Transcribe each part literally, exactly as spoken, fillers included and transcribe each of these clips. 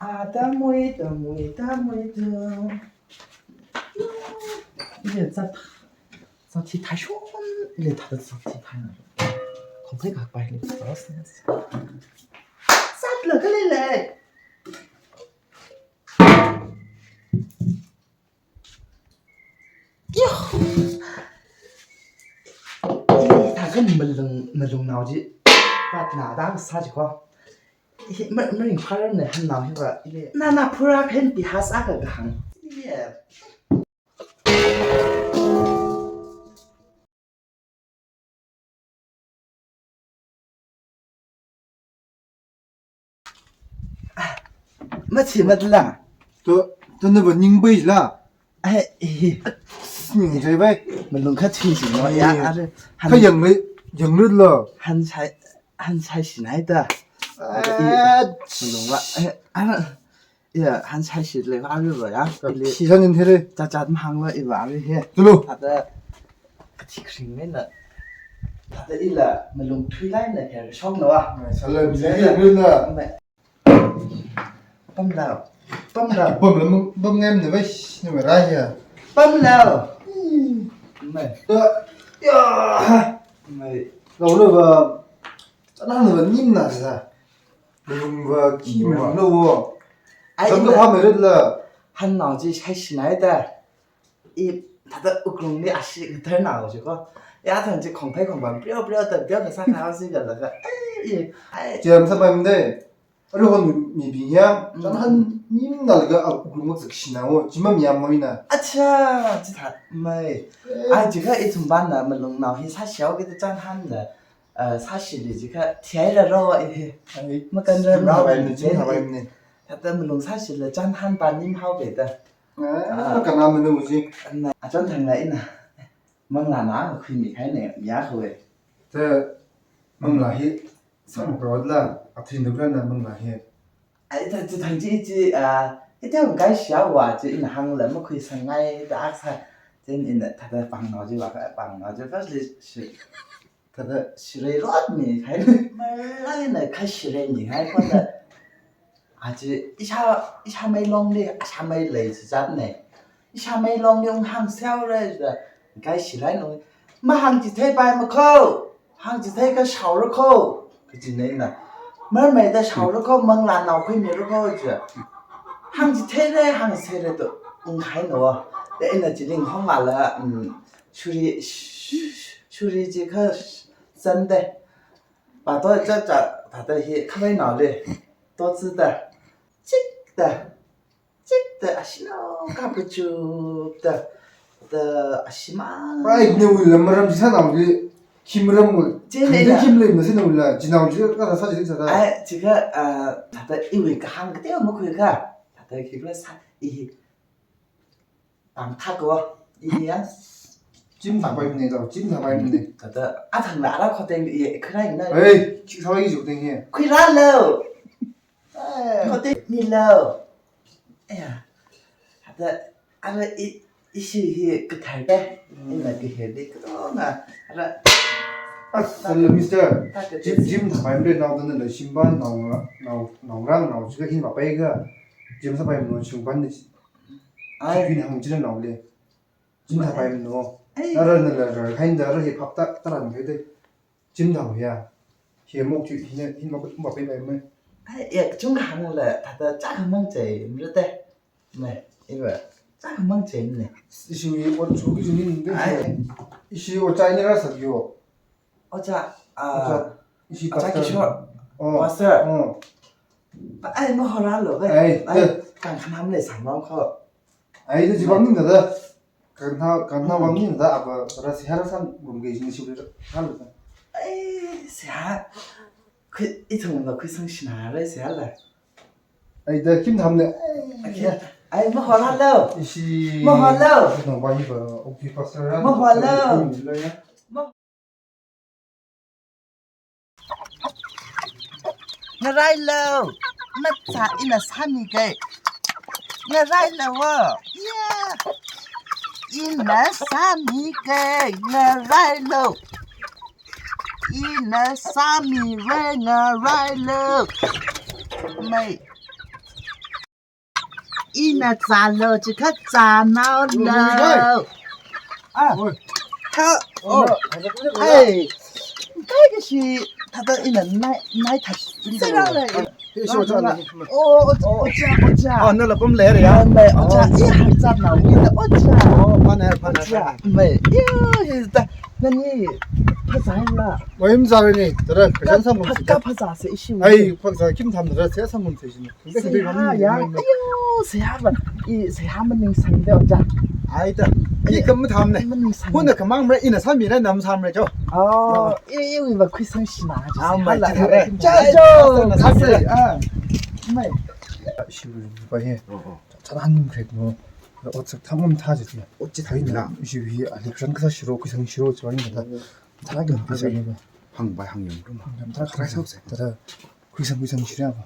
Ah, tamui, tamui, tamui, tamui. Ile zat, zat chi thai shon, ile thada zat chi thai na. Kong thai kak pai ile zat ne. Zat la kali le. Yo. Ile thada malung, malung nao chi. Pat na da sa chi ko. Hi, ma, maringphārar ne han nao hi va, ile. Na, na phura phen pi has a ka kahang. Ile. Ah, machi matla. To, to na ba ning bai la. Ai, hi. Ning jai bai. Malung kha chi chi no ya, eh, are. Kha yang le, yang le la. Han sai, han sai shi nai da. Ah, malung wa. Eh, ara. Iya, han sai shi le, ari ro ya. Ka ile. Shi san in here. Cha cha mahang lo iva ari he. Tulu. Thada kathi kring me na. Thada ila malung thui lai na he shong no wa. Salam, salam, salam. Pam lao. Pam lao. Pam lao, pam ngam ne bai, ne bai ra ya. Pam lao. Mai. Ya. Mai. Lao lo ba. Chana ne ba nim na sa. Malung va khi malung lo wo. Ai, zam ka ina pha mai rit la. Han nao chi sai shi nai da. I thada uklung ni ashi ngathar nao chi ko. Ya thang chi khong phai khong bang prio prio da prio ka sa ka si ka la ka. Ai, ai. Jam sa bai mde. Alo hon mi bi ya. Mm. Chan han nim na la ka uklung mak sak shi na wo. Chi mam yam mo ina. Acha, chi tha mai. Eh. Ai, chi ka i thum ban na malung nao hi sa xiao ki ta chan han na. Ah, sa shi li chi kha, thiai ra ro, eh, eh. Ai, ma kan ra chim ma tha bai ne, chim tha bai ne. Thada malung sa shi la chan han pa nim hao be da. Ah, ah. Ka nam ne u chi. Ana, a chan thang la ina. Mang la na, khui mi khai ne, ya khui. Te, mang la hi, sa ma ka la, a thin da na mang la hi. Ai, ta, ta thang chi, chi, ah, i te ngai xiao wa, chi ina hang la, ma khui sa ngai, da sa, chen ina, thada pang nao chi wa, pang nao chi, first li, shi. Thada shirei rot mi hai, malai na kha shirei mi hai, kha da. Aji, isha, isha mai long li, asha mai lei si zat ne. Isha mai long li ung hang xiao re da. Kai shilai nung. Ma hang chi thei pai ma kho. Hang chi thei ka shao ra kho. Ka chi nei na. Mar mai da shao ra kho, mang la nao khui mi ra kho chi. Hang chi thei re, hang se re to. Ung hai no. Da ina chi ling hong ma la, mm. Shuri, sh-, sh-, shuri chi kha san de. Pa to cha cha, thada hi khavai nao le. To zi da. Chik da. Chik da, ashi nao ka pu chup da. Da, ashi ma. Pai, ne wi la maram chi sa nao le. Kim ram wi. Che ne da. Kim le ma sa nao la. Chi nao chi ka sa chi sa da. Ai, chi kha, ah, thada i wi ka hang ka te ma khui kha. Thada ki la sa i. Pang thak ko, iya. Chim thak pai mne tau, chim thak pai mne. Kata, a thang la ra kho teng iya, khra ina. Hey, chim thak pai ju teng hi. Khui ra lo. Eh. Kho teng ni lo. Iya. Kata, ara i, ishi hi kathar de. Ina ki he de, kato na. Ara. As, hello, mister. Chim, chim thak pai mne nao dan la, shim ban nao, nao, nao rang nao, chika hin ba pai ga. Chim thak pai mne, chim ban ni. Ai. Chipin hang chila nao le. Chim thak pai mno. Ai. Nara nala ra, hain da ra hi phap ta, ta ran hai de. Chim thak ya. Hi mok chu hi ne, hi mok ba pai pai mai. Ai, ya, chung hang la, ta ta cha ka mang che, mre te. Ne, iba. Cha ka mang che ne. Ishi ot chu ki ni de. Ai. Ishi ot chai ni ra sa yo. Oja, ah, oja, ishi oja pastor. Kishore. Oh. Pastor. Oh. Ai, mahoralo, ai. Ai, ai, te. Kan khanam le sang long kho. Ai, te jibang ning da. Kan ha, kan ha bang ning da, apa, ra sihar san, gum ge jing siu le, hal da. Ai, sihar. Kui, ithum la kui sang shina re sihar la. Ai, da kim tham le. Ai, ai, mahoralo. Ishi. Mahoralo. Nong ba hi ba, ok, pastor ra. Mahoralo. Pastor ra, ya. Ma- Ngarailo, macha ina sāmi kei. Ngarailo wo, yeah. Ina sāmi kei, ngarailo. Ina sāmi re ngarailo. Mai. ina zālo, chikha zānaolo. Ah. Oi. Tha. Oh. Ai. Kaikashi thāda ina nai, nai thā. Sera le. Hi, shi ojā na. Oh, ojā, ojā. Ah, nala pamlei ya. Mei, ojā. Oh. I hāngzatnaowui da, ojā. Oh, phānai, phānai, ojā. Phānai. Mei, iyo, hi da. Nani phāzāla. Oi, mazāra ni. Tara, kashan samung. Phā, phāzāsa ishi. Ai, phāzā kim tham tara, se samung se ishi. Seihā ya, ayo, seihā va, i seihā maningsangda ojā. Ai da, i kam mathāmana. Maningsang. Huna kamang mara ina sāmira, na masāmara jo. Oh, i, iwui va khuisangshina jo. Ah, mei, seihā. Chi thāra. Cha jo. Na sāmira. Ah, mei. Shiwui va ye. Oh, oh. Chānhan nim khrek mo. Otsak tham mathā ji. Otsak tham na. Shiwui a election kasā shiro, khuisang shiro, chānhan nim thā. Thāra kim khuisang ni va. Hāngpai hāngyang rum. Hāngyang thāra khuisang. Thāra. Khuisang, khuisang shira ba.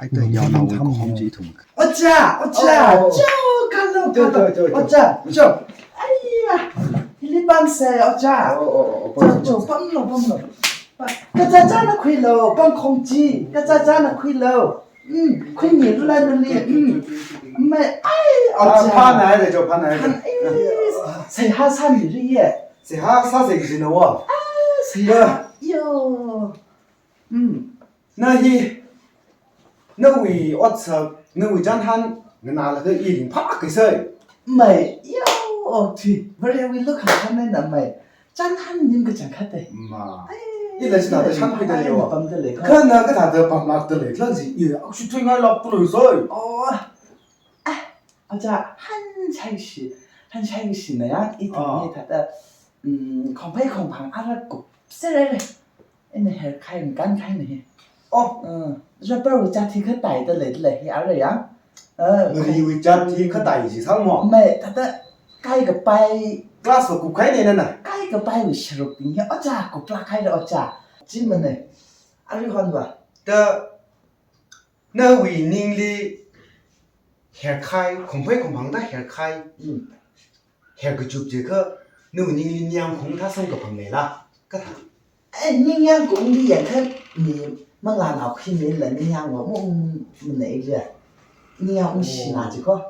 Ai, ta yau na tham hom ji thum. Ojā, ojā. Oh, oh. Cho, kalo, kalo. Cho, cho, cho, cho. Ojā, cho. Aiya. Hili pamsa, ojā. Oh, oh, oh, oh. Cho, cho, pamlo, pamlo. Pa, kacha cha na khuilo, pam khong chi. Kacha cha na khuilo. Mm, khuini lula nani. Mm. Mei, ai, ah, ojā. Phānai de, cho, phānai de. Phān, eh, seihā sāmira ye. Seihā sāsa jina wa. Ah, seihā. Yo. Mm. Na hi, nawui otsak, nawui chānhan, nganālaga i ringphākasai. Mei, yo, oh, tui, Varewui lukhankhanna mei. Chānhan nim kachangkhat e. Ma. Ai, ila china ta chānphaida lei wa. Pamda lei kha. Kha na kathāda pamlākda lei, kha ji, i, akshi thuingailākda leisai. Oh. Ah, ojā, hanshaishi, hanshaishi na ya, i thang ni thāda, mm, khongphei khongphang arak kup serere. Ina hair khai, kan khai na hi. Oh. Uh, rapper wui chāthi khatai da lei, da lei hi ara ya. Uh, Mariwui chāthi khatai ji sāmo. Mei, thāda kaikapai. Class va kupkhai ne nana. Kaikapaiwui sharuk ting hi, ojā, kuplāk haira ojā. Chi mana. Arui hon va. Da nawui ningli hair khai, khongphei khongphang da hair khai. Mm. Hair kachup jikha, nawui ningli ningyāng khaung thā samkaphang leila? Kathā? Eh, ningyāng khaungli yangkha mi manglānao khuimila ningyāng va maungmana ili. Ningyāng ungshina jiko.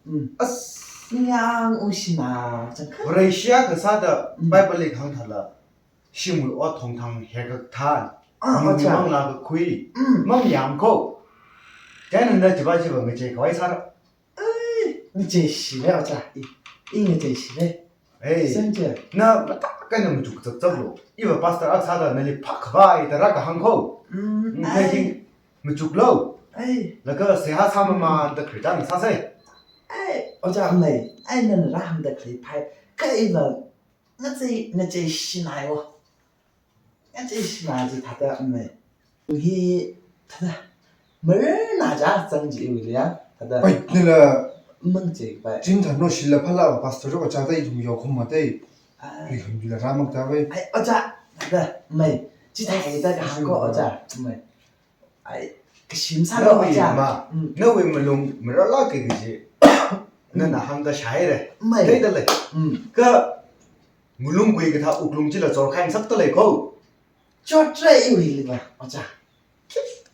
Mm. As. Ningyāng ungshina jangkha. Vareshia kasāda, mm, Bible li kahāng thāla. Shimwui ot thongthang hair kathān. Ah, mi ojā. Manglā kakhui. Mm. Mangyāng kho. Chieina na chiva chiva ngacheikhavai sāra. Ai, ngacheishire ojā. I, i ngacheishire. Ei, sanje. Na matakhana machuk chakchaklo. Iva pastor akha sāda nali phākhavai da rākahāng kho. Mm, mm, ai. Machuklo. Ai. Laga seihā sāmamānda Christian sāsai. Ai, ojā mei. Ai, nana rāhāngda khalei phai. Kha iva ngachei, ngacheishinai wo. Ngacheishina ji thāda mei. Hi thāda. Marna ja zang ji iwui liya. Thāda. Pai, nila. Mangchei pai. Chingthano shila phala pastor ro chāda ithum yaokhum matai. Ai. Ithum bila rāmang ta pai. Ai, ojā. Thāda mei. Chithāda kahāng kho ojā. Mei. Ai, kashim sālo ojā. Nawui ma, mm, nawui malung marala ke ke ji. Nana hāngda shaire. Mei. Kaida lei. Mm. Kha ngalung kui kathā wuklung chila chorkhai ngasakta lei kho. Chotre iwui liva, ojā.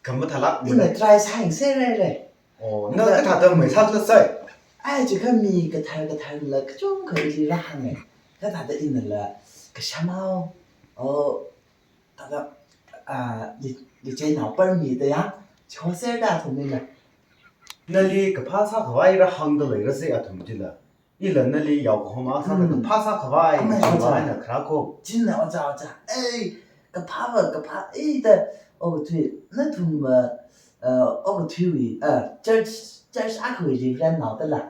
Kha mathālāk ina muna. Try sāyangserere. Oh, na kathāda mei sāla sai. Ai, chikha mi kathar katharla kachungkha ili rāhānge. Kathāda inala kashamao. Oh, thāda, ah, li, licheinao parmi da ya, choserda athumlila. Nali kaphā sākhavai rāhāngda leirasai athum chila. Ila nali yaokahoma sāda, mm, kaphā sākhavai, amei, kaphā ojā. Eina kharā kho. China ojā, ojā. Ei, kaphā va, kaphā, ei da, okathui, nathum va, uh, okathuiwui, uh, church, church akhawui reverend nao dala.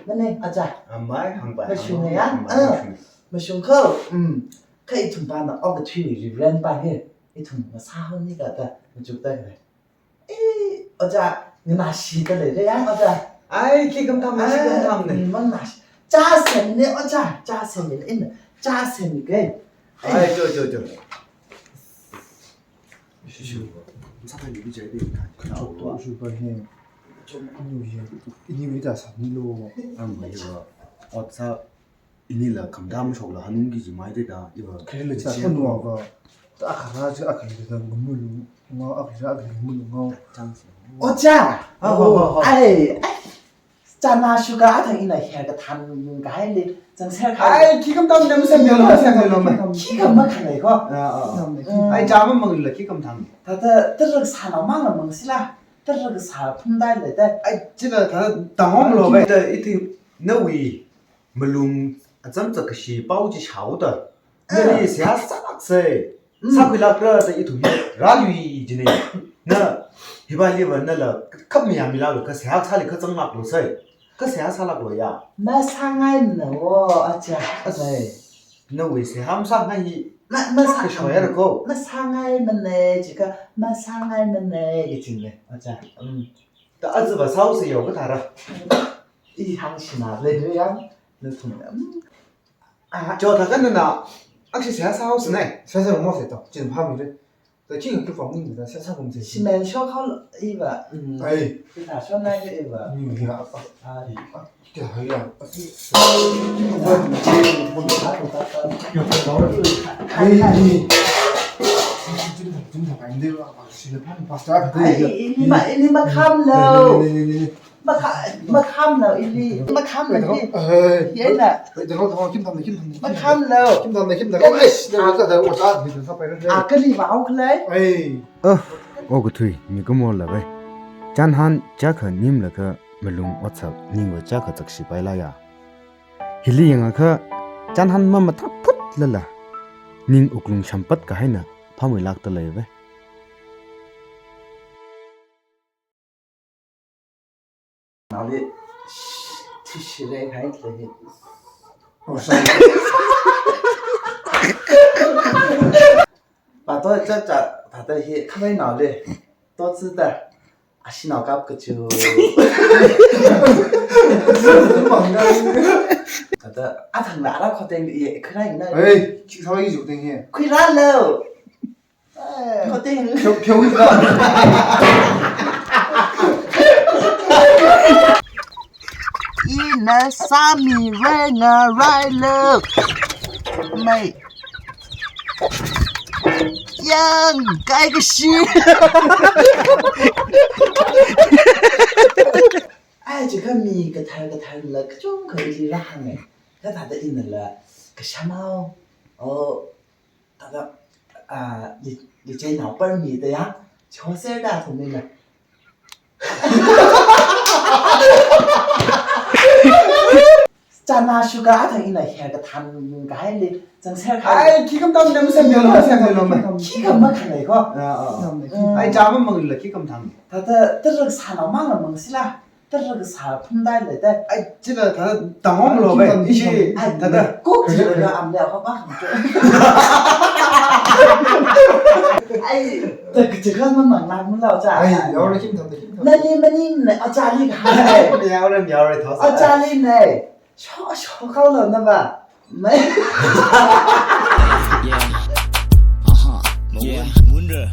Mane, ojā. Amei, hāngpai, mashunga hāngpai, ya? Amei, ah, mashunga. Mashung kho, mm. Kha ithum pana okathuiwui reverend pa hi, ithum ngasāhaoni kata, machukta kare. Eh, ojā, nganāshida leire ya, ojā. Ai, khi kam tham, khi kam tham ne. Ah, mm, mangnāshi. Chā semne, ojā, chā semne, ina, chā semke. Ai, cho, cho, cho. Shishu, sāpai ni bijai de. Chok to shu pa he. Chok anu he. Ini wida sāmilo. Ang ba yo. Ot sā inila khamdam shokla hanungki jimai de da, iva. Kharela cha nuwa ba. Ta akhara cha akhara da ngamulu ngao, akhara akhara ngamulu ngao. Chang se. Ojā. Ha, ha, ha, ha. Ai, ai. Chana shuka athang ina hair kathān kahaili, zangser kahai. Ai, khikha mathāmana, masemlilo, masemlilo, ma. Khikha makhalei ko. Ah, ah. Mm. Ai, chama mangla khikha mathāmana. Thāda, tara kasā nao mangla mangsila. Tara kasā phumdai leida. Ai, chila thāda tangomlo bai. Thāda ithing nawui malung acham chak kashi pao chi shaoda. Ah. Nali seihā sālaksei. Mm. Sākhuilakra da ithum rālui jina. Na, hiva liva nala khap mayāmilakla kha seihā sāli kha zanglaklosei. Kha seihā sālaklo ya. Masāngaimana o, aja. As-, ai. Nawui seihā masāngai hi. Ma, masā-, kashoyara ko. Masāngaimana jikha, masāngaimana kajina. Aja. Mm. Da aja va sāhaosei yo kathāra. I hāngshina lei ya. Nathum. Mm. Ah. Cho, thākha nana, akshi seihā sāhaosinai. Seihā sāmosei to, chin phamire. To, chin tu phamning da, seihā sāmosei. Cement shok hao iva. Mm. Ai. Kita shok nai iva. Mm, ya. Ah. Kita hai ya. Ai, ai. Pastor. Ai, ini ma, ini makhamlo. Ni, ni, ni, ni. Makha-, makhamlo ili. Makhamlo ili. Eh. Yena. Eh, tengok, tengok, kim tam, kim tam. Makhamlo. Kim tam, kim tam. Eish, tengok, tengok, tengok, tengok, tengok. Ah, kali va haokhalei. Ei. Ah, okathui, mikumo la bai. Chanhan chakha nimlaga malung otsak ningva chakha chakshipaila ya. Hili yangakha, chanhan mamathā phutlala. Ning wuklung shampat kahaina, phamuilakta lei bai. Nali, shh, tishire hai lei. Oh, sorry. Pato cha cha, thāda hi, khamei nali. To tsita. Ashinao kap kachu. Thāda, athangla ara khoteng ye, kharai na. Hey, chik sawa yi ju teng he. Khuirālo. Khoteng. Pyo, pyo, pyo. Ina sāmira ngarailo. Mei. Yang, kai kashi. Ai, chikha mi kathar katharla kachungkha ili rāhānga. Kha thāda inala, kashamao. Oh, thāda, ah, li, li chai nao parmi da ya, choser da thumina. Chana shuka athang ina hair kathān kahaili, zangser kahai. Ai, khikha mathāmana, masemlilo, masemlilo, ma. Khikha makhalei ko. Ah, ah. Mm. Ai, chama mangla khikha mathāmana. Thāda, tara kasā nao mangla mangsila. Tara kasā phumdai leida. Ai, chila thāda tangomlo bai. Ishi, ai, thāda. Kok chila amle ho ba. Ai, ta kachikha mamang la mulo cha. Ai, yaore kim tam, kim tam. Nali maningna, achali kahai. Yaore, yaore, thao sa. Achali nai. Sho, sho, kaolo na ba. Mai. Yeah. Uh-huh. Yeah. Wonder.